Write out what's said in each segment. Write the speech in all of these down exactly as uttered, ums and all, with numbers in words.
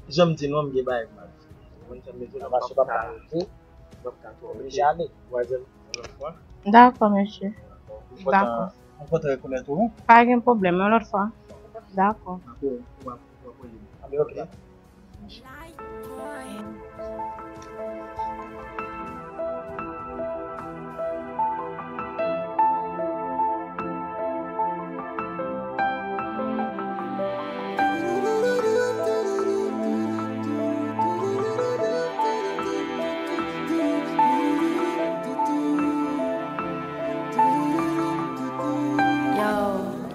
Jan m di nou an, m gen bagay pou m al fè. Ou konn sa m bezwen, m p ap ka, m p ap ka twò rete. Twazèm, yon lòt fwa. Dakò, mesye. Dakò. Mwen kontan rekonèt ou. Pa gen pwoblèm, yon lòt fwa. Dakò. Dakò, w ap, w ap wè li. Ok. Yo,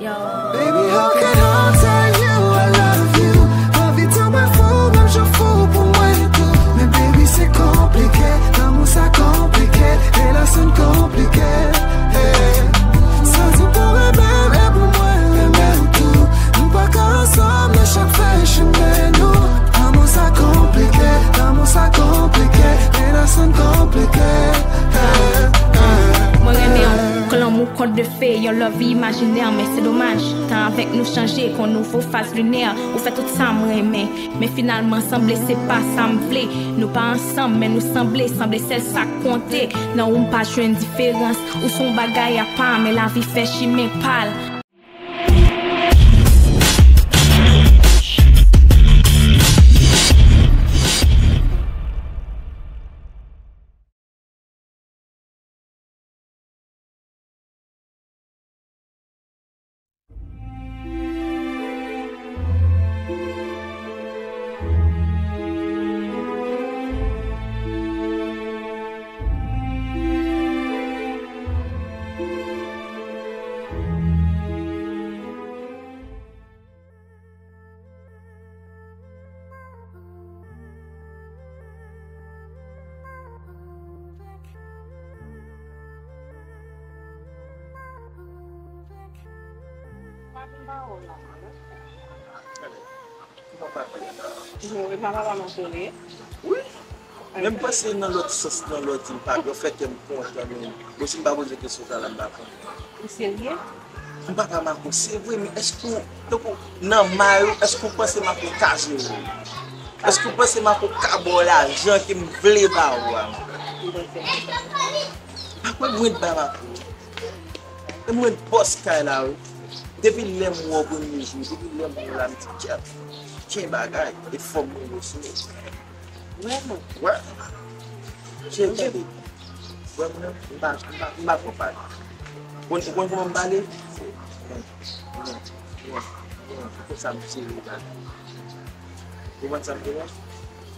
yo. Baby, how can I tell you I love you? Anvi tanmen fou, menm jan fou pou mwen tou. Men baby, se konplike, lanmou sa konplike, relasyon n konplike. Hey. Santi w pou renmen m, e pou mwen renmen w tou. Nou pa ka ansanm nan chak fè chimen nou. Lanmou sa konplike, lanmou sa konplike, relasyon n konplike. Hey, hey, hey. Mwen renmen yon lanmou kont de fè, yon love imajinè, men se domaj. Tan avèk nou chanje, kon nouvo faz linè. Ou fè tout sa m renmen, men finalman sanble se pa sa m vle. Nou pa ansanm, men nou sanble, sanble sèl sa k konte. Nan ou m pa jwenn diferans, ou se yon bagay apa, men lavi fè chimen pa l. Wi. Men m panse nan lòt sans, nan lòt vil, pa yo fè kè m kontan, men bon, si m pa poze kesyon sa la, m pa konnen. Ou serye? M papa Marco, se vre, men èske w, tankou nan may ou, èske w panse Marco ka jere w? Èske w panse Marco ka ba w lajan ke m vle ba ou a? M panse. Marco, mwen t bay Marco. E mwen t bòs kay la, wi. Depi lè m wè w premye jou, depi lè m wè w la, m di, kèt, gen bagay, e fò m rive sou ou. Vrèman? Wè. Cheri, tande. Wè, mwen, m pa, m pa, m pa twò pale. Ou konn, ou konn kòman m pale? Konsa m sere bagay. Ou konprann sa m di la?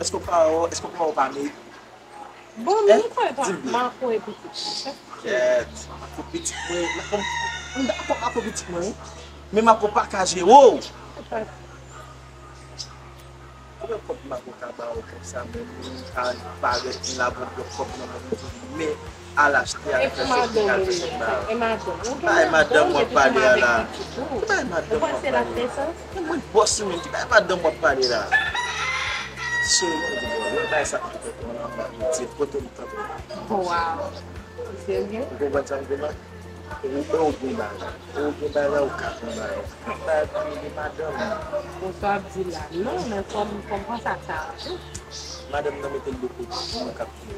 Èske w pa, èske w pa, w pa merite? Bon, eh, nou kwè pa, Marco e pitit mwen. Kèt, Marco pitit mwen. Marco, m dakò Marco pitit mwen, wi. Men Marco pa ka jere w. Konbyen kòb Marco ka ba w konsa, men moun ka parèt m la, gon blòk kòb nan men m, men al achte, al fè shopping, al fè tout bagay. E madanm ou? Ki bagay madanm w ap pale a la? Ki bagay madanm w ap pale la? E mwen bòs ou menm, ki bagay madanm w ap pale la? Sou mwen, di bon, mwen bay sa pou kòb mwen la, mwen di, kote m kanpe. Wow. Serye? Ou konprann sa m di la? Ou, ou gen bagay. Ou gen bagay, ou ka pran bagay. Bagay pa mete madanm. Bon, sa w ap di la. Non, men fò m, fò m panse a sa. Madanm nan mete l de kote, mwen k ap touye.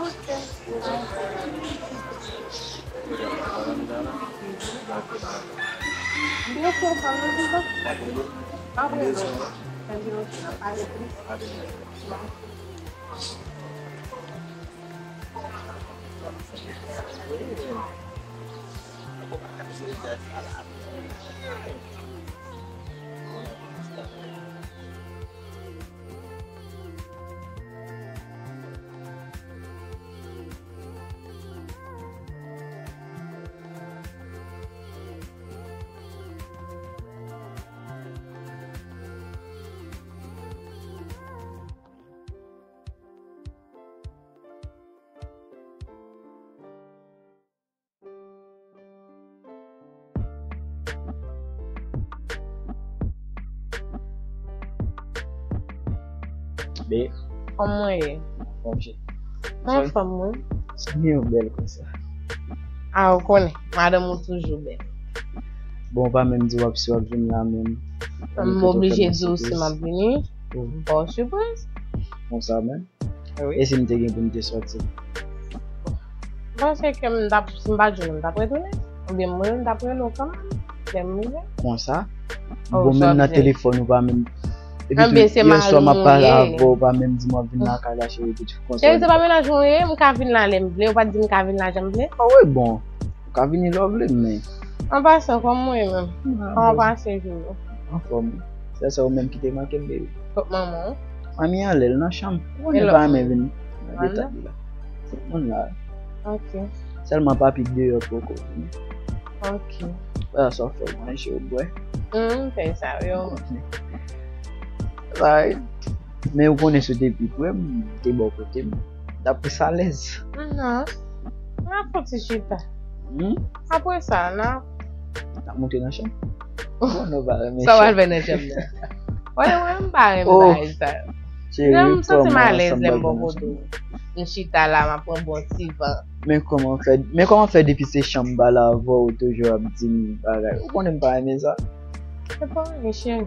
Ok. Byen fè sa, mwen di sa. Pa pwoblèm. Pa pwoblèm. N ap pale plis. Be. Kòman w ye? Anfòm, cheri. Mwen anfòm, wi. Zanmi w bèl konsa. A, ou konnen, madanm ou toujou bèl. Bon, w pa menm di w ap, si w ap vin la menm. M oblije di w si m ap vini. Oh. M ba w sipriz. Konsa menm? Wi. E si m te gen pou m te sòti? M panse ke m t ap, si m pa t jwenn ou, m t ap retounen. Oubyen mwen menm, m t ap rele w kanmenm, lè m rive. Konsa? Oh, bon, menm nan telefòn ou pa menm. Epi tou, yè swa m ap pale avè w, ou pa menm di m w ap vin lakay la, cheri, epi tou konsa. Cheri, se pa mennaj mwen ye, m ka vin la lè m vle, ou pa t di m ka vin la jan m vle? Ah wi, bon. Ou ka vini lè w vle, men. An pasan, kòman w ye menm? Kòman w pase jou yo? Anfòm. Sèl sa ou menm ki te manke m, baby. Kot manman w? Manmi anlè, l nan chanm. Ou konnen pa renmen vin nan detay la. Tout moun la. Ok. Sèlman papi deyò poko vini. Ok. Sa, sa w fè manje, w bwè. Hmm, fè sa, yo. Right. Men ou konnen si w te pi pre m, te bò kote m. Dapre sa lèz. Non. N ap fè ti chita. Hmm? Apre sa, n ap. N ap monte nan chanm. Bon, nou pa renmen chanm. Sa w al fè nan chanm nan? Wè, wè, m pa renmen bagay sa yo. Cheri, non, m santi m alèz lè m bò kote w. M chita la, m ap pran bon ti van. Men kòman fè, men kòman fè depi se chanm ba la avè w, ou toujou ap di m bagay? Ou konnen m pa renmen sa. Se pa anyen, cheri.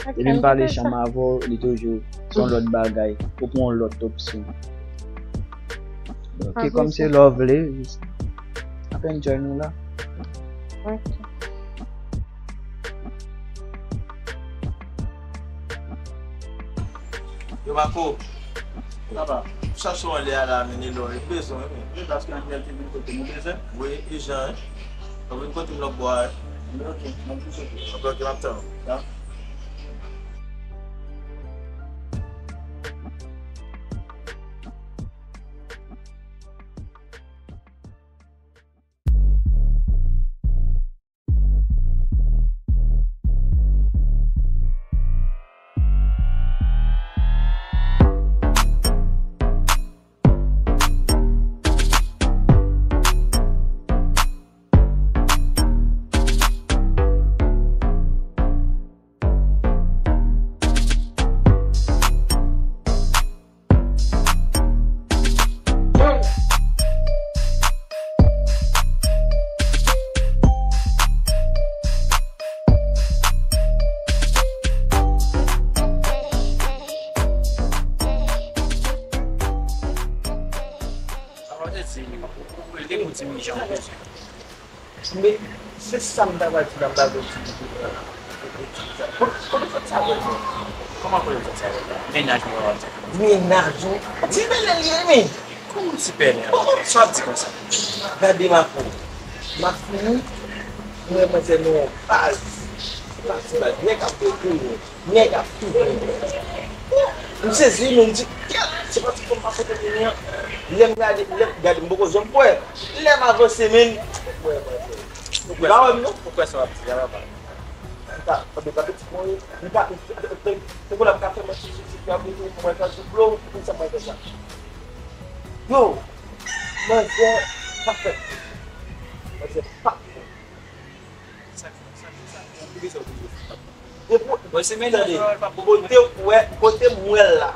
Depi m pale chanm avè w, li toujou se yon lòt bagay. Ou pran yon lòt opsyon. Ok, kòm se lè w vle, jis ap enjoy nou la. Ok. Yo, Marco. Papa. Chache w anlè a la, men e lò, e bezwen, wi. Wi, paske Anjèl te vin kote nou bezwen. Wi, ijan, wi. Ou vin kote m lòtbò a, wi. Ok, m ap vin kote. Ok, ok, m ap tann ou. Ya. Men se sa m ta pral di la, m ta pral di. Kote, kote sòt sa vre, non? Kòman kote sòt sa vre la? Mennaj mwen, w ap di. Mennaj ou? Ti pèlen li ye, men. Kòman ti pèlen? Sa w ap di konsa? Gade Marco. M ap fini. Mwen, mwen se nou baz. Se pa ti baz. Nèg ap fè tou. Nèg ap tou plen. M sezi, men m di, kèt, se pa ti fanm pa kote vini an. Lè m gade, lè m gade, m poko janm kwè. Lè m avanse, men, m kwè, m kwè. Ou pa wè m, non? Ou kwè sa w ap di a, papa? M pa, m pa pitit mwen, m pa, se pou la m ka fè mwen sou sou sou ap mete pou mwen fè sou dlo, pou sa mwen fè sa. Yo, manzè pa fèt. Manzè pa fèt. Depi, tande, kote w wè, kote m wè l la,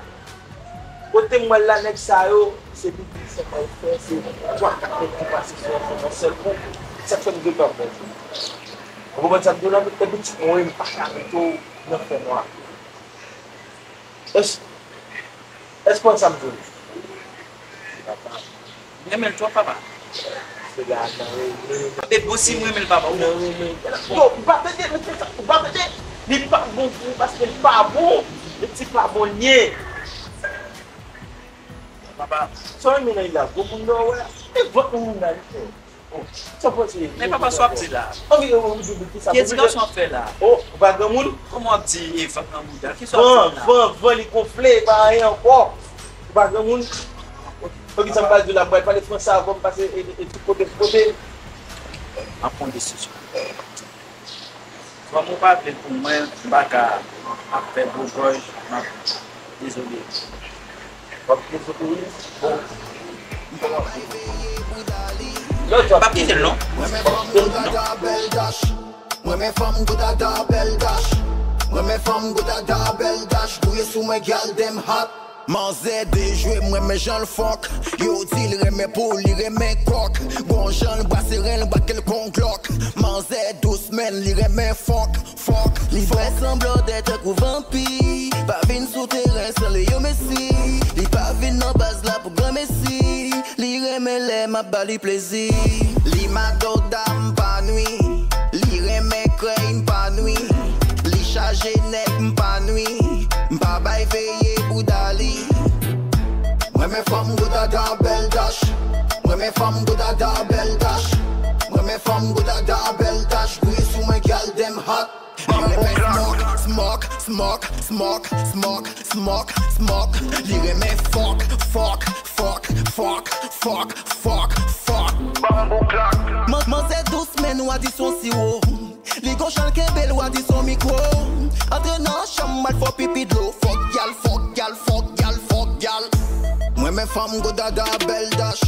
kote m wè l la, nèg sa yo, se depi se mwen fè, se twa, kat nèg ki pase sou yon fon yon sèl kou, sa k fè m gen pè pou mwen. Ou konprann sa m di w la? Epi ti mwen, m pa ka mete w nan fè nwa. Èske, èske w konn sa m di w? M renmen l twòp, papa. Se la nan renmen. Ape bon si m renmen l, papa, ou bon. Nan renmen. Yo, ou pa tande, men se sa, ou pa tande. Li pa bon pou ou paske l pa bon. Li ti pa bon l ye. Papa. Sa w renmen nan li la, gwo moun nan w wè. E vant moun nan li fè. Oh, sa w panse? Men papa, sa w ap di la? Ki edikasyon w ap fè la? Oh, ou pa granmoun? Kòman w ap di e vant nan bouda? Kisa w ap di la? Van, van, van, li gonfle, e pa anyen ankò. Ou pa granmoun? Ok, sa m pral di w la, m pral pale franse avè w, m pase e, e, e tout kote, tout kote. M ap pran desizyon. Kòm ou pa vle pou mwen, m pa ka ap fè gwo gòj, m ap dezole. W ap dezole, bon, m kòmanse. Lòt jòb. M ap kite l non. M ap kite l non. Mwen men fanm gwo dada bèl dach. Mwen men fanm gwo dada bèl dach. Gouye sou mwen gyal dem hot. Manzè dejwe, m renmen jan l fòk. Yo di l renmen pou li renmen kòk. Gon jan l brase ren l, brake l kon glòk. Manzè dous, men li renmen fòk, fòk. Li fè sanblan dèyè tankou vanpi. Pa vin sou Li plezi, li madoda m pa nwi, li renmen krèy m pa nwi, li chaje nèg m pa nwi, m pa bay veye bouda li. M renmen fanm gwo dada bèl dach, m renmen fanm gwo dada bèl dach, m renmen fanm gwo dada bèl dach, gouye sou mwen gyal dem hot. Li renmen smoke, smoke, smoke, smoke, smoke, smoke, smoke. Li renmen fuck, fuck, fuck, fuck, fuck, fuck, fuck. Bambouklak. Man- Manzè dous men nou a di son siwo. Li gon chan l kenbe l w a di son mikwo. Antre nan chanm al fò pipi dlo. Fuck gyal, fuck gyal, fuck gyal, fuck gyal. M renmen fanm gwo dada bèl dach.